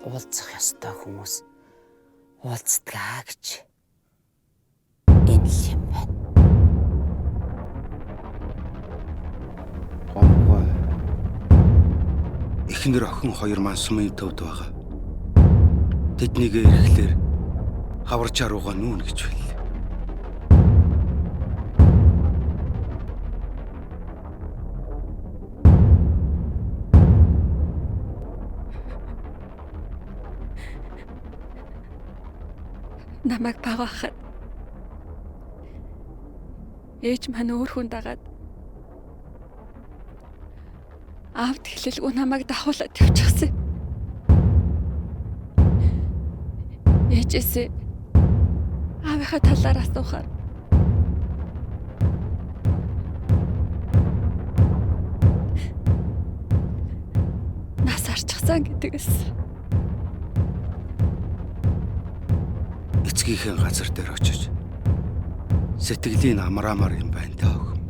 Уулзах ёстой хүмүүс уулздаг гэж. Энэ л юм байна. Гомгой. Эхнэр охин хоёр маань сумын төвд байгаа. Тэднийг ирэхлээр хаварчаа руугаа нүүн гэж хэллээ. Намайг багаахад ээж маань өөр хүн дагаад аавд хэлэлгүй намайг давхуулаад явчихсан. Ээжээсээ аавынхаа талаар асуухаар нас арчихсан гэдгээс. Эцгийнхээ газар дээр очиж сэтгэлийн амраамаар юм байна та охин.